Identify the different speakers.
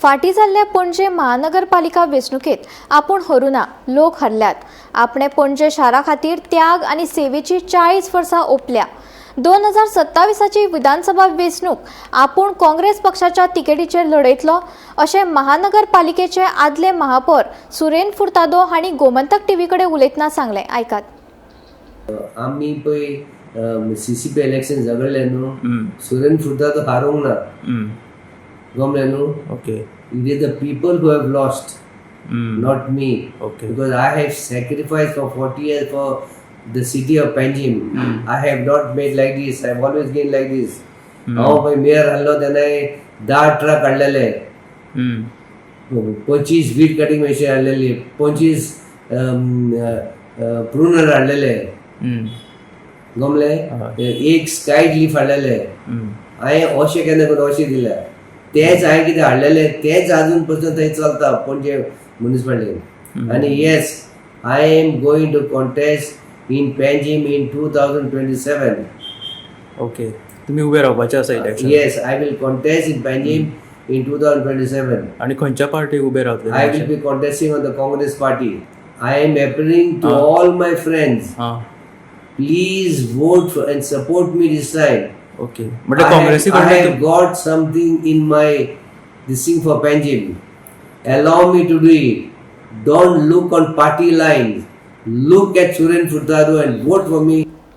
Speaker 1: फाटीं जाल्ले पणजे महानगरपालिका वेंचणुकेंत आपूण हरूना, लोक हरल्यात. आपणे पणजे शारा खातीर त्याग आनी सेवेची 40 वर्सां ओंपल्या. 2027ची विधानसभा वेंचणूक आपूण काँग्रेस पक्षाच्या तिकेटीचेर लढयतलो, अशें महानगरपालिकेचे आदले महापौर सुरेन फुर्तादो हांणी गोमंतक टीव्ही कडेन उलयतना सांगलें. आयकात.
Speaker 2: आमी पळय सीसीपी इलेक्शन झगडले न्हू, सुरेन फुर्तादो हारूंक ना, गमले न्हू. It is the people who have lost, not me, because I have sacrificed for 40 years for the city of Panjim. I have not made like this. I have always been like this. हांव पळय mayor आहलो तेन्ना 10 truck हाडलेले, 25 weed cutting machine हाडलेली, 25 प्रुनर हाडलेले, गमले, एक स्कायड lift हाडलेले. हांवें अशें केन्ना करून अशें दिल्या. तेच हांवें कितें हाडलेलें तेच अजून पसून थंय चलता पणजे मुनिसिपालिटीन. आनी yes, I am going to contest in Panjim in 2027.
Speaker 3: Okay, तुम्ही उबे रावपाचे आसा election?
Speaker 2: Yes, I will contest in Panjim in 2027.
Speaker 3: आणि खंयच्या पार्टीक उबे रावतले?
Speaker 2: I will be contesting on the Congress party. I am appealing to all my friends, please vote and support me this time.
Speaker 3: Okay, म्हटल्यार काँग्रेसी
Speaker 2: I have
Speaker 3: कडल्यान
Speaker 2: got something in my this thing for Panjim. Allow me to do it. Don't look on party lines. Look at Suren Furtado and vote for me.